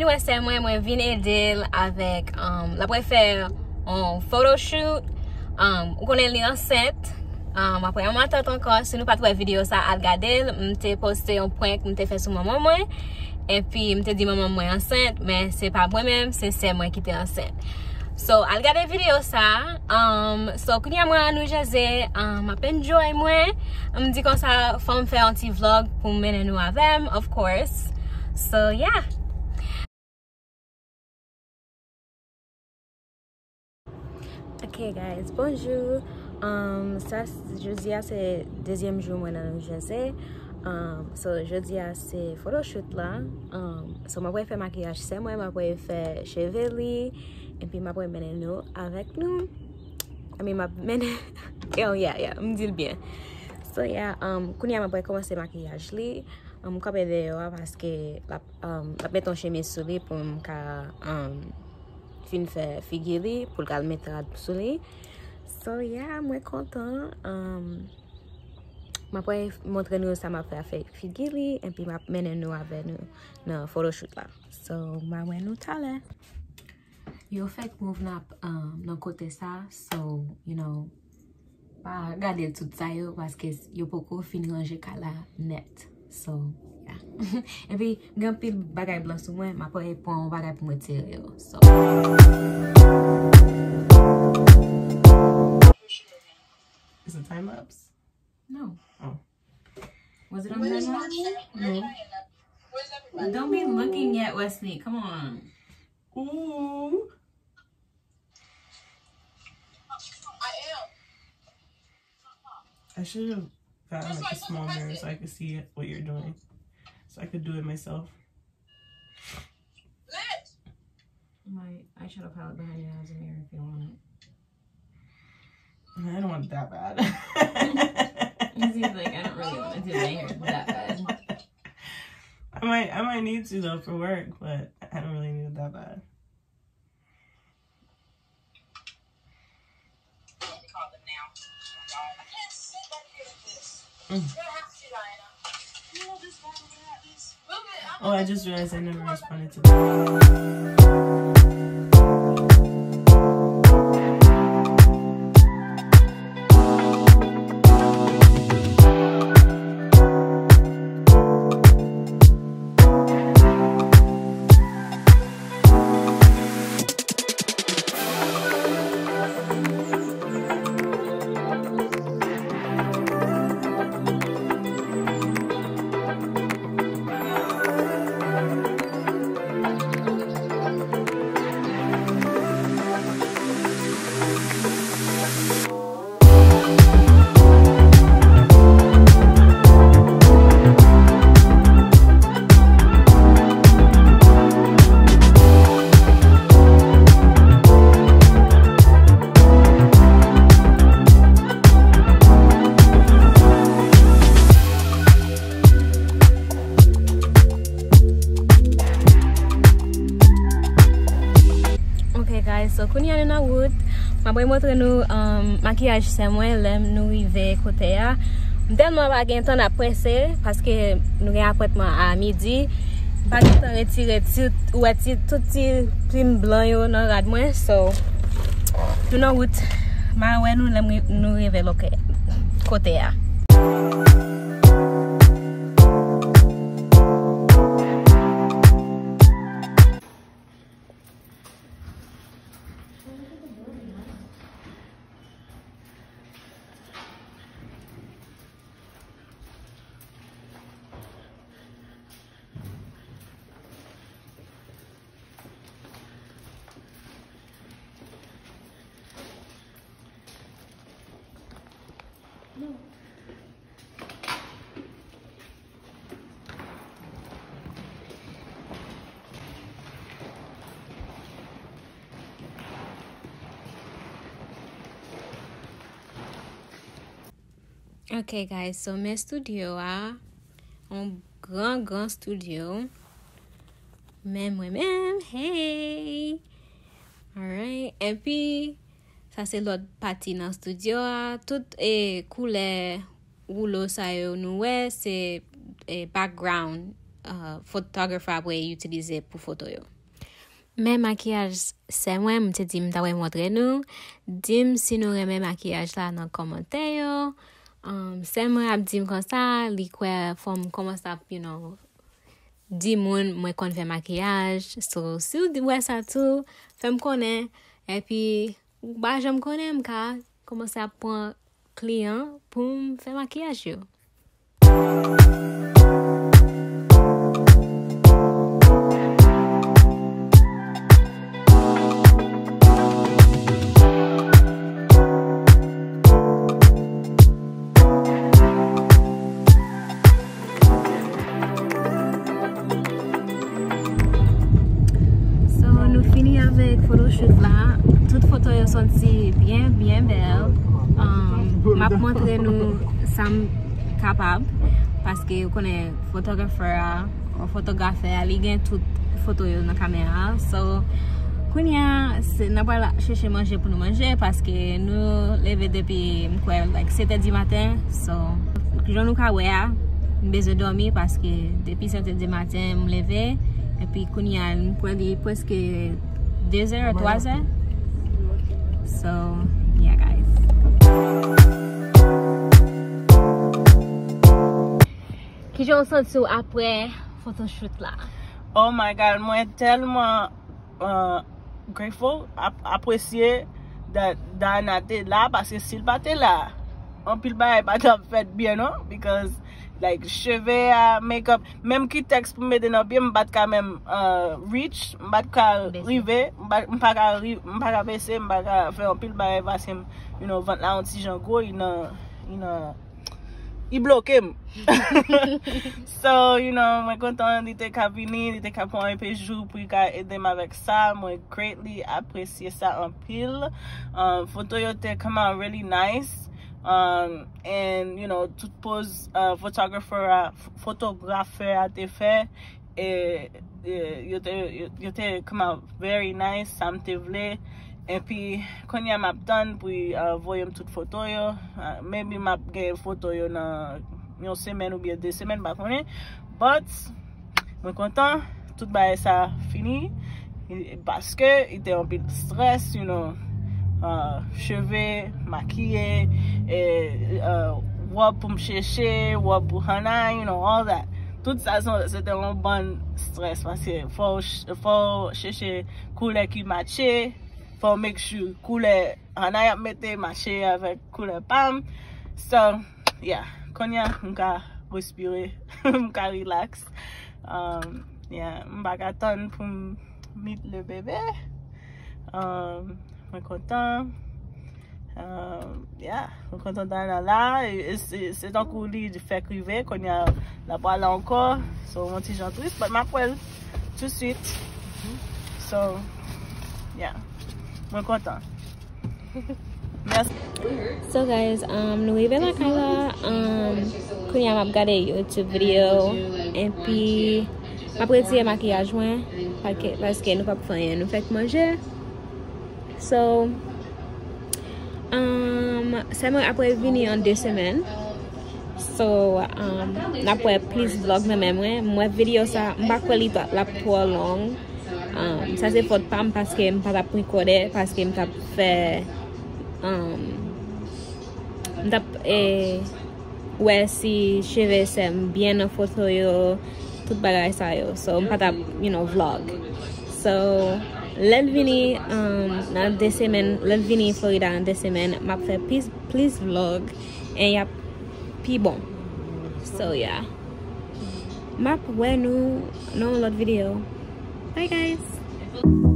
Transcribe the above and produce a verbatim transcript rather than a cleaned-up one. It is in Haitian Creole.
Wè sè mwen, mwen vin ede l avèk, um, l ap wè fè yon photoshoot. Um, ou konnen li ansent. Um, apre yon matant ankò, si nou pa t wè videyo sa, al gade l. M te poste yon prank m te fè sou manman mwen. Epi m te di manman mwen ansent, men se pa mwen menm, se sè mwen ki te ansent. So, al gade videyo sa. Um, so, kounye a mwen an New Jersey, um, m ap enjoy mwen. M di konsa, fò m fè yon ti vlog pou m mennen nou avè m, of course. So, yeah. Ok, guys, bonjou. Um, sa, jodi a se dezyèm jou mwen nan New Jersey. Um, so, jodi a se photoshoot la. Um, so, m ap fè makiyaj sè mwen, m ap fè cheve li, epi m ap mennen nou avèk nou. I mean, m ap mennen, oh, yeah, yeah, m di l byen. So, yeah, um, kounye a m ap kòmanse makiyaj li. Um, m kanpe deyò a paske l ap, um, l ap met yon chemiz sou li pou m ka, um, fin fè figi li, pou l ka al met rad sou li. So, yeah, mwen kontan. Um, m ap montre nou sa m ap fè avèk figi li, epi m ap mennen nou avè nou nan photoshoot la. So, m a wè nou talè. Yo fèk move nan, um, nan kote sa, so, you know, pa gade tout sa yo, paske yo poko fin ranje kay la nèt. So, yeah. Epi, gen anpil bagay blan sou mwen, m ap pran yon bagay pou m retire yo. So. Is it time lapse? No. Oh. Was it on the timer? No. Don't be looking at Wesley. Come on. Ooh. I should have gotten like a small mirror so I could see it, what you're doing. So I could do it myself. My eyeshadow palette behind you has a mirror if you want it. I don't want it that bad. He's like, I don't really want to do my hair that bad. I might, I might need to though for work, but I don't really need it that bad. Mm. Oh, I just realized I never responded to that. Ok, guys, so kounye a nou nan wout. M ap montre nou, um, makiyaj sè mwen lè nou rive kote a. M tèlman pa gen tan, n ap prese paske nou gen apwentman a midi. M pa gen tan retire ti, ou wè ti, tout ti plim blan yo nan rad mwen. So, nou nan wout. M a wè nou lè m ri-, nou rive loke-, kote a. Ok, guys, so men studio a, yon gran, gran studio. Men mwen menm, hey! Alright, epi, sa se lòt pati nan studio a. Tout, e, koulè woulo sa yo nou wè, se, e, background uh, photographer apre itilize pou foto yo. Men makiyaj sè mwen, m te di m ta pral montre nou. Di m si nou renmen makiyaj la nan kòmantè yo. Um, sè mwen ap di m konsa, li kwè fò m kòmanse ap, you know, di moun mwen konn fè makiyaj. So, si w di, wè sa tou, fè m konnen. Epi, ou pa janm konnen, m ka kòmanse ap pran kliyan pou m fè makiyaj yo. So, nou fini avèk photoshoot la. Tout foto yo sòti byen, byen bèl. Um, m ap montre nou sa m kapab. Paske, ou konnen, photographer a, fotografè a, li gen tout foto yo nan kamera. So, kounye a, se, n ap al chèche manje pou nou manje. Paske nou leve depi, m kwè, like, sèt è di maten. So, jan nou ka wè a, m bezwen dòmi paske depi sèt è di maten, m leve. Epi kounye a, m kwè li prèske de zè, twa zè. So, yeah, guys. Kijan w santi w apre photoshoot la? Oh my God, mwen tèlman, uh, grateful, ap-, apresye that Dana te la, paske si l pa te la, anpil bagay pa t ap fèt byen non, because, like, cheve a, make up, menm ki tèks pou m mete nan pye m, m pa t ka menm, uh, reach, m pa t ka rive, m pa, m pa ka ri-, m pa ka bese, m pa ka fè anpil bagay paske m, you know, vant la yon ti jan gwo, li nan, li nan, li bloke m. So, you know, mwen kontan li te ka vini, li te ka pran enpe jou pou li ka ede m avèk sa. Mwen greatly apresye sa anpil. Um, foto yo te come out really nice. Um, and, you know, tout pose, uh, photographer a, f-, fotografè a te fè, e, e, yo te, yo, yo te come out very nice, sa m te vle. Epi, kounye a m ap tann pou, uh, voye m tout foto yo. Uh, maybe m ap gen foto yo nan yon semèn oubyen de semèn, m pa konnen. But, mwen kontan, tout bagay sa fini. E, paske, li te anpil strès, you know. Uh, cheve, makiye, e, uh, wòb pou m chèche, wòb pou Hannah, you know, all that. Tout sa, se, se te yon bann strès, paske fò w ch-, fò w chèche koulè ki matche, fò w make sure koulè Hannah y ap mete matche avèk koulè pa m. So, yeah, kounye a, m ka respire, m ka relax. Um, yeah, m pa ka tann pou m meet le bébé. Um, mwen kontan. Um, yeah, mwen kontan Dana la. E, e, se, se tankou li fèk rive, kounye a, l ap prale ankò. So, yon ti jan tris, but m ap wè l tout swit. So, yeah, mwen kontan. Mèsi. So guys, um, nou rive lakay la. Um, kounye a m ap gade YouTube video. Epi, m ap retire makiyaj mwen. Paske, paske nou p ap fè anyen. Nou fèk manje. So, um, sè mwen ap revini an de semèn. So, um, n ap wè plis vlog nan men mwen. M wè videyo sa, m pa kwè li t-, l ap twò long. Um, sa se fòt pa m paske m pa t ap rekòde, paske m t ap fè, um, m t ap, eh, wè si cheve sè m byen nan foto yo, tout bagay sa yo. So, m pa t ap, you know, vlog. So, lè l vini, um, nan de semèn, lè l vini Florida nan de semèn, m ap fè plis, plis vlog, and y ap pi bon. So, yeah. M ap wè nou nan yon lòt videyo. Bye, guys!